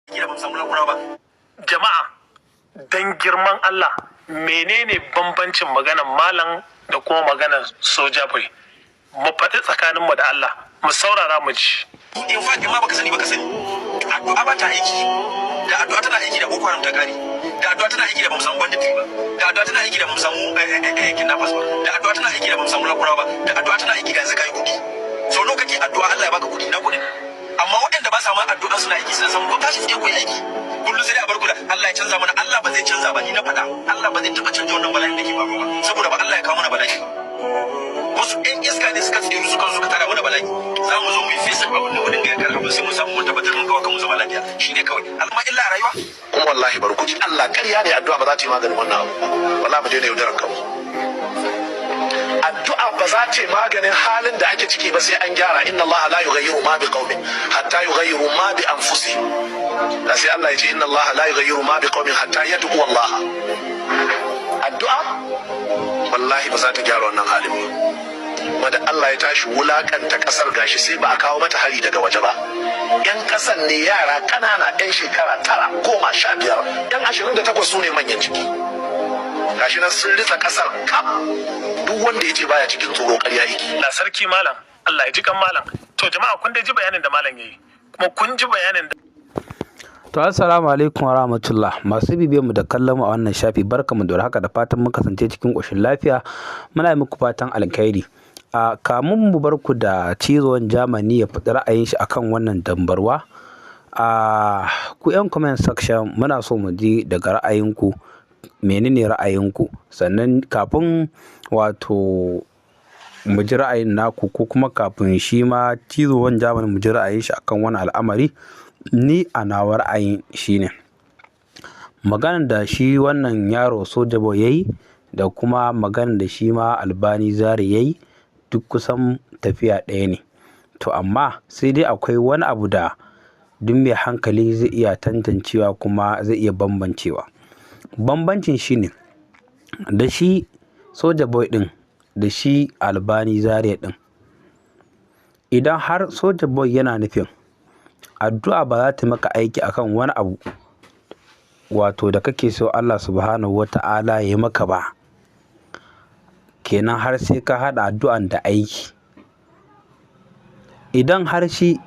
Kila ba mu samu lakura ba. Jama'a, dan girman Allah, menene bambancin maganar malam da kuma maganar Soja Boy? Mu faɗi tsakaninmu da Allah, mu saurara mu ji. In fact, in ma baka sani baka sani. Addu'a ba ta aiki. Da addu'a tana aiki da Boko Haram ta kare. Da addu'a tana aiki da bamu samu banditry ba. Da addu'a tana aiki da bamu samu kidnappers ba. Da addu'a tana aiki da bamu samu lakura ba. Da addu'a tana aiki da yanzu kai kuɗi. Sau nawa kake addu'a Allah ya baka kuɗi na kuɗin. Amma waɗanda ba sa ma addu'a suna aiki suna samu ko tashi tsaye ku yi aiki. Kullum sai dai a bar ku da Allah ya canza mana. Allah ba zai canza ba, ni na faɗa. Allah ba zai taɓa canza wannan bala'in da ke faruwa ba. Saboda ba Allah ya kawo mana bala'i. Wasu ƴan iska ne suka tsiru suka zo suka tara mana bala'i. Za mu zo mu yi fesa abin da wurin ga ya kare abin sai mun samu mun tabbatar mun kawo kanmu zama lafiya. Shi ne kawai. Amma illa a rayuwa. Kuma wallahi bari ku ji, Allah ƙarya ne addu'a ba za ta yi maganin wannan abu. Wallahi mu daina yaudarar kanmu. Addu'a ba za ta yi maganin halin da ake ciki ba sai an gyara. Inna Allah la yughayyiru ma biqaumin hatta yughayyiru ma bi anfusihim. Da sai Allah ya ce inna Allah la yughayyiru ma biqaumin hatta yad'u Allah. Addu'a wallahi ba za ta gyara wannan halin ba. Kuma da Allah ya tashi wulakanta kasar gashi sai ba a kawo mata hari daga waje ba. Yan kasan ne yara ƙanana yan shekara 9, 10, 15, yan 28 su ne manyan ciki. Gashi nan sun ritsa kasar kaf. Duk wanda ya ce baya cikin tsoro ƙarya yake. Allah sarki malam, Allah ya ji kan malam. To jama'a, kun dai ji bayanin da malam yayi, kuma kun ji bayanin da To, assalamu alaikum wa rahmatullah. Masu bibiyar mu da kallon mu a wannan shafi, barkamu da haka da fatan mun kasance cikin ƙoshin lafiya. Muna yi muku fatan alkhairi. A kamun mu bar ku da cizon Germany ya faɗi ra'ayin shi akan wannan dambarwa. A ku yan comment section, muna so mu ji daga ra'ayinku, menene ra'ayinku? Sannan kafin wato mu ji ra'ayin naku, ko kuma kafin shi ma cizon Germany mu ji ra'ayin shi akan wannan al'amari, ni a nawa ra'ayin shine maganar da shi wannan yaro Soja Boy yayi da kuma maganar da shi ma Albani Zari yayi, duk kusan tafiya ɗaya ne. To amma sai dai akwai wani abu da duk mai hankali zai iya tantancewa kuma zai iya bambancewa. Bambancin shine da shi Soja Boy ɗin da shi Albani Zaria ɗin, idan har Soja Boy yana nufin addu'a ba za ta maka aiki akan wani abu wato da kake so Allah subhanahu wa ta'ala ya yi maka ba, kenan har sai ka haɗa addu'an da aiki. Idan har shi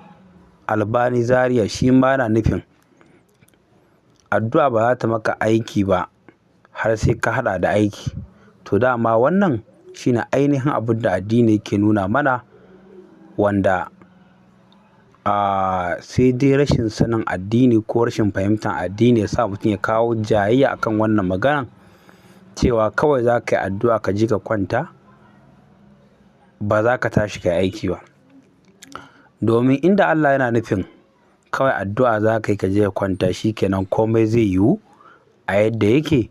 Albani Zaria shi ma yana nufin addu'a ba za ta maka aiki ba har sai ka haɗa da aiki, to dama wannan shine ainihin abin da addini yake nuna mana, wanda sai dai rashin sanin addini ko rashin fahimtar addini ya sa mutum ya kawo jayayya akan wannan maganan, cewa kawai za ka yi addu'a ka je ka kwanta, ba za ka tashi ka yi aiki ba. Domin inda Allah yana nufin kawai addu'a za ka yi ka je ka kwanta, shi kenan komai zai yiwu a yadda yake,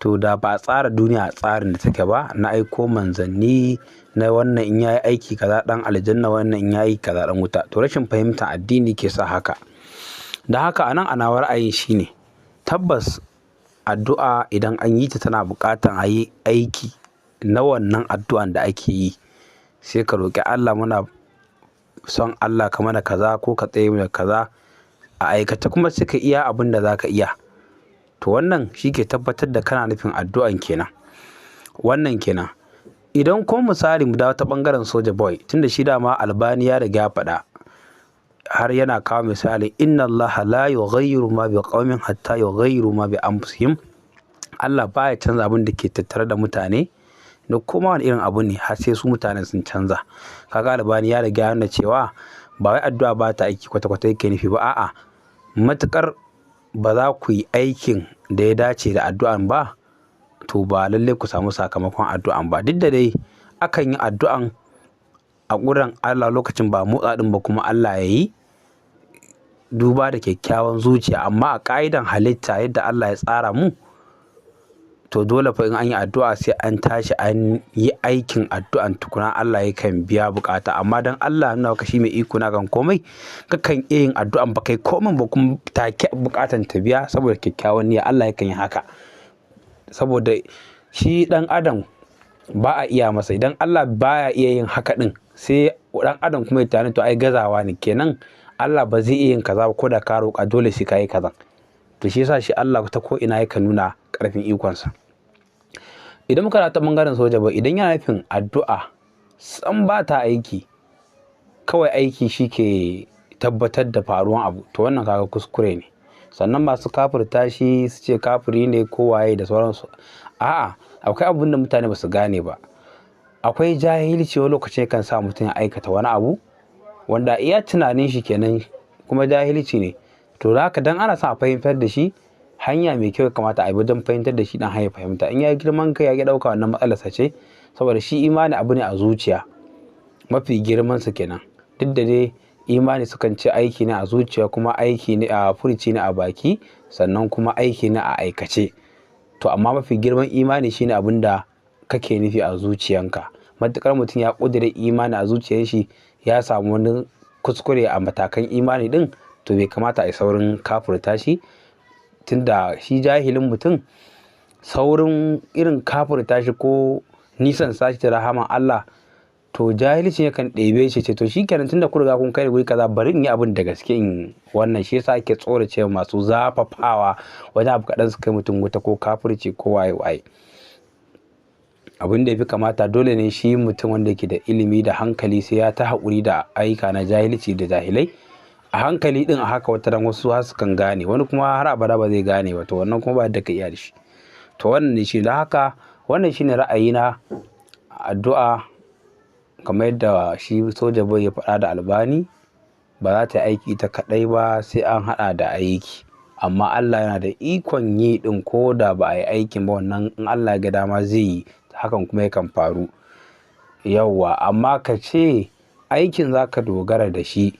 to da ba a tsara duniya a tsarin da take ba, na aiko manzanni, na wannan in yayi aiki kaza dan aljanna, wannan in yayi kaza dan wuta. To rashin fahimtar addini ke sa haka. Da haka anan a nawa ra'ayin shine tabbas addu'a idan an yi ta tana buƙatar a yi aiki na wannan addu'an da ake yi. Sai ka roƙi Allah, muna son Allah ka mana kaza ko ka tsaye mana kaza, a aikace kuma sai ka iya abin da za ka iya. To wannan shi ke tabbatar da kana nufin addu'an kenan. Wannan kenan. Idan ko misali mu dawo ta ɓangaren Soja Boy, tunda shi dama Albani ya riga ya faɗa, har yana kawo misali inna Allah la yughayyiru ma bi qaumin hatta yughayyiru ma bi anfusihim. Allah baya canza abin da ke tattare da mutane da koma wani irin abu ne har sai su mutanen sun canza. Kaga Albani ya riga ya nuna cewa ba wai addu'a ba ta aiki kwata-kwata yake nufi ba, a'a, matuƙar ba za ku yi aikin da ya dace da addu'an ba, to ba lallai ku samu sakamakon addu'an ba. Duk da dai akan yi addu'an a ƙuran Allah lokacin ba motsa ɗin ba, kuma Allah ya yi duba da kyakkyawan zuciya, amma a ƙa'idan halitta yadda Allah ya tsara mu, to dole fa in an yi addu'a sai an tashi an yi aikin addu'an tukuna Allah yakan biya bukata. Amma dan Allah nuna maka shi mai iko na kan komai, kakan iya yin addu'an ba kai komai ba kuma take bukatan ta biya saboda kyakkyawan niyya. Allah yakan yi haka saboda shi dan adam ba a iya masa. Idan Allah baya iya yin haka din, sai dan adam kuma ya tani to ai gazawa ne kenan. Allah ba zai iya yin kaza ba ko da ka roƙa, dole sai ka yi kaza. To shi yasa shi Allah ta ko ina yakan nuna ƙarfin ikonsa. Idan muka ta bangaren soja ba, idan yana nufin addu'a san ba ta aiki, kawai aiki shi ke tabbatar da faruwan abu, to wannan kaga kuskure ne. Sannan masu kafirta shi su ce kafiri ne ko waye da sauransu, a'a, akwai abun da mutane ba su gane ba. Akwai jahilci, wani lokaci kan sa mutum ya aikata wani abu wanda iya tunanin shi kenan, kuma jahilci ne. To haka dan ana son a fahimtar da shi hanya mai kyau kamata a yi wajen fahimtar da shi dan hanya fahimta. In ya yi girman kai ya ki ɗauka, wannan matsalarsa ce, saboda shi imani abu ne a zuciya, mafi girman sa kenan. Duk da dai imani sukan ce aiki ne a zuciya, kuma aiki ne a furci ne a baki, sannan kuma aiki ne a aikace. To amma mafi girman imani shine abin da kake nufi a zuciyanka. Matuƙar mutum ya ƙudure imani a zuciyar shi, ya samu wani kuskure a matakan imani din, to bai kamata a yi saurin kafurta shi, tunda shi jahilin mutum saurin irin kafurta shi ko nisan sashi da rahaman Allah, to jahilci yakan ɗebe shi, ce to shikenan, tunda ku riga kun kai guri kaza, bari in yi abin da gaske in wannan. Shi yasa ake tsorace masu zafafawa wajen abu kaɗan su kai mutum wuta ko kafirci ko waye waye. Abin da ya fi kamata, dole ne shi mutum wanda yake da ilimi da hankali sai ya ta haƙuri da ayyuka na jahilci da jahilai a hankali din. A haka wata ran wasu har su kan gane, wani kuma har abada ba zai gane ba. To wannan kuma ba yadda ka iya da shi. To wannan ne shi. Don haka wannan shine ra'ayina. Addu'a, kamar yadda shi Soja Boy ya faɗa da Albani, ba za ta yi aiki ita kaɗai ba, sai an haɗa da aiki. Amma Allah yana da ikon yi ɗin ko da ba a yi aikin ba. Wannan in Allah ya ga dama zai yi hakan, kuma yakan faru. Yawwa, amma ka ce aikin za ka dogara da shi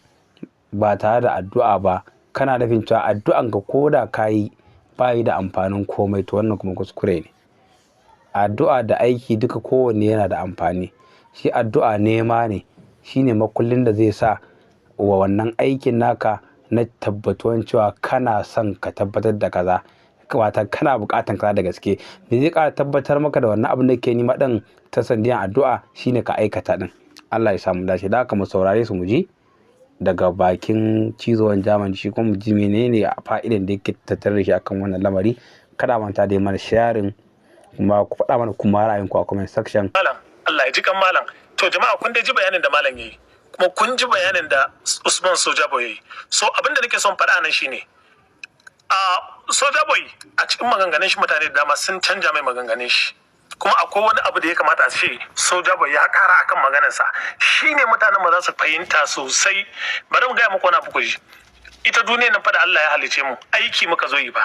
ba tare da addu'a ba, kana nufin cewa addu'an ka ko da ka yi ba yi da amfanin komai, to wannan kuma kuskure ne. Addu'a da aiki duka kowanne yana da amfani. Shi addu'a nema ne, shine makullin da zai sa wa wannan aikin naka na tabbatuwan cewa kana son ka tabbatar da kaza, wata kana buƙatan kaza da gaske. Me zai ƙara tabbatar maka da wannan abin da ke nima ɗin ta sanadiyan addu'a shine ka aikata ɗin. Allah ya samu dace. Da haka mu saurare su, mu ji daga bakin Cizowan Germany, shi kuma mu ji menene fa'idan da yake tattare da shi akan wannan lamari. Kada manta da mana sharing, kuma ku faɗa mana kuma ra'ayinku a comment section. Malam, Allah ya ji kan malam. To jama'a, kun dai ji bayanin da malam yayi, kuma kun ji bayanin da Usman Soja Boy yayi. So abin da nake son faɗa nan shine, a Soja Boy a cikin maganganun shi, mutane da dama sun canja mai maganganun shi. Kuma akwai wani abu da ya kamata a ce Soja Boy ya kara akan maganarsa, shine mutanen ma za su fahimta sosai. Bari mu gaya muku wani abu ku ji. Ita duniyar nan fa da Allah ya halice mu, aiki muka zo yi ba.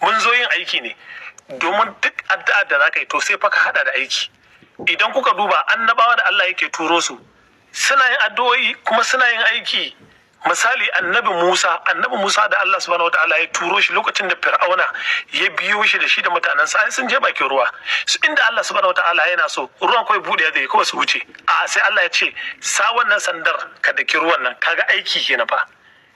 Mun zo yin aiki ne, domin duk addu'a da za ka yi, to sai fa ka hada da aiki. Idan kuka duba annabawa da Allah yake turo su, suna yin addu'o'i kuma suna yin aiki. Misali, Annabi Musa. Annabi Musa da Allah subhanahu wataala ya turo shi, lokacin da Fir'auna ya biyo shi da shi da mutanen sa, sun je bakin ruwa su, inda Allah subhanahu wataala yana so ruwan kawai bude ya kawai su wuce. A sai Allah ya ce, "Sa wannan sandar ka daki ruwan nan." Kaga aiki kenan fa.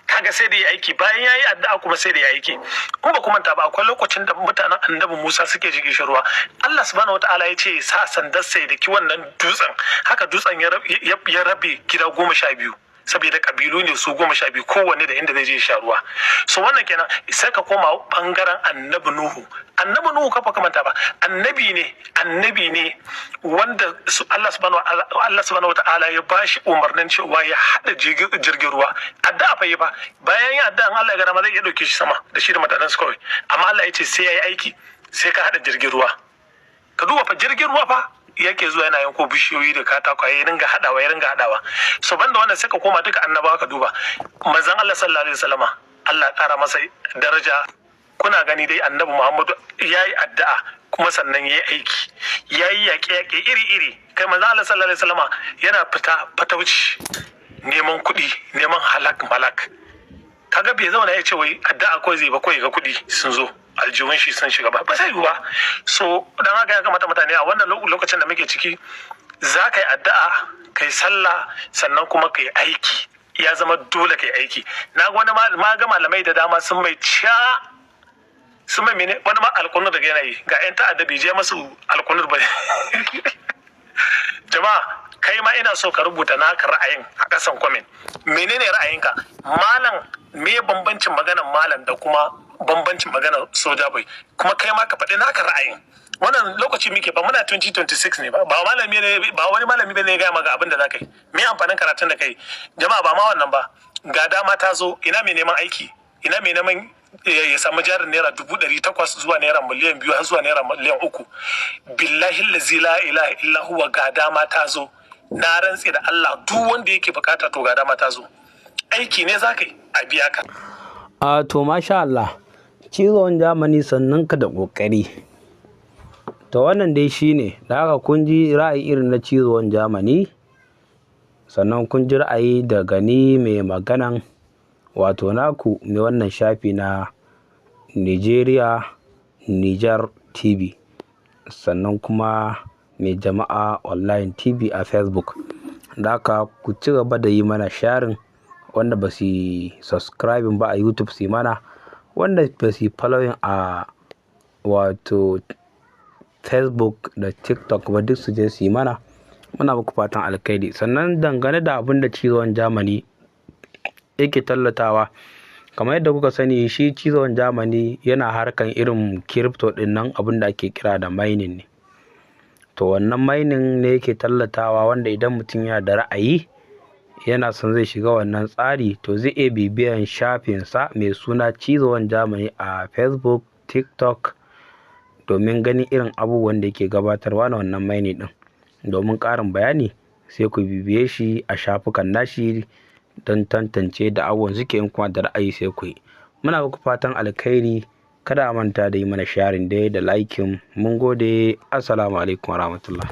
Kaga sai da ya aiki, bayan ya yi addu'a kuma sai da ya aiki. In ba ku manta ba, akwai lokacin da mutanen Annabi Musa suke jin ruwa, Allah subhanahu wataala ya ce sa sandar sai da ki wannan dutsen. Haka dutsen ya rabe gida 12, saboda kabilu ne su 12, kowanne da inda zai je sha ruwa. So wannan kenan. Sai ka koma bangaren Annabi Nuhu. Annabi Nuhu, kafa kamanta ba, annabi ne, annabi ne wanda Allah subhanahu wataala ya bashi umarnin cewa ya hada jirgin ruwa. Addu'a fa yi ba. Bayan ya addu'a, Allah ya ga ma zai iya dauke shi sama da shi da mutanen su kawai, amma Allah ya ce sai ya yi aiki, sai ka hada jirgin ruwa. Ka duba fa, jirgin ruwa fa yake zuwa yana yanko bishiyoyi da katakwaye, ya ringa hadawa, ya ringa hadawa. So banda wannan, sai ka koma duka annabawa, ka duba manzon Allah sallallahu alaihi wasallama, Allah kara masa daraja. Kuna gani dai, Annabi Muhammadu ya yi addu'a kuma sannan ya yi aiki, ya yi yaƙe-yaƙe iri-iri. Kai, manzon Allah sallallahu alaihi wasallama yana fita fatauci, neman kuɗi, neman halak malak. Kaga bai zauna ya ce wai addu'a kawai zai ba, kawai ga kuɗi sun zo aljihun shi sun shiga ba, ba sai ba. So dan haka ya kamata mutane a wannan lokacin da muke ciki, za ka yi addu'a, ka yi sallah, sannan kuma ka yi aiki. Ya zama dole ka yi aiki. Na wani ma ga malamai da dama sun mai ca, sun mai mene, wani ma alkunut daga yanayi ga yan ta'adda bai je masu alkunut ba. Jama'a, Kai ma ina so ka rubuta naka ra'ayin a kasan comment. Menene ra'ayinka, malam? Me bambancin maganar malam da kuma bambancin maganar Soja Boy? Kuma kai ma ka faɗi naka ra'ayin. Wannan lokaci muke ba muna 2026 ne ba, ba malami ne ba, wani malami ne ya gaya maka abin da za ka yi. Me amfanin karatun da kai? Jama'a, ba ma wannan ba, ga dama ta zo. Ina mai neman aiki? Ina mai neman ya samu jarin ₦800,000 zuwa ₦2,000,000 har zuwa ₦3,000,000? Billahi lazi la ilaha illa huwa, ga dama ta zo. Na rantse da Allah, duk wanda yake bukata, to ga dama ta zo. Aiki ne za ka yi a biya ka. A to, masha Allah, cizon Germany, sannan ka da ƙoƙari. To, wannan dai shine. Da haka kun ji ra'ayi irin na cizon Germany, sannan kun ji ra'ayi daga ni mai maganan, wato naku mai wannan shafi na Nigeria Niger TV, sannan kuma mai Jama'a Online TV a Facebook. Da haka ku ci gaba da yi mana sharing. Wanda ba su subscribing ba a YouTube, su yi mana. Wanda ba su following a wato Facebook da TikTok ba, duk su je su yi mana. Muna muku fatan alkhairi. Sannan dangane da abin da cizon Germany yake tallatawa, kamar yadda kuka sani, shi cizon Germany yana harkan irin crypto din nan, abin da ake kira da mining ne. To, wannan mining ne yake tallatawa, wanda idan mutum yana da ra'ayi, yana son zai shiga wannan tsari, to zai iya bibiyan shafinsa mai suna Cizon Germany a Facebook, TikTok, domin ganin irin abubuwan da yake gabatarwa na wannan mining din. Domin ƙarin bayani, sai ku bibiye shi a shafukan nashi don tantance da abubuwan suke. In kuma da ra'ayi, sai ku yi. Muna muku fatan alkhairi. Kada a manta da yi mana sharing dai da liking. Mun gode. Assalamu alaikum warahmatullah.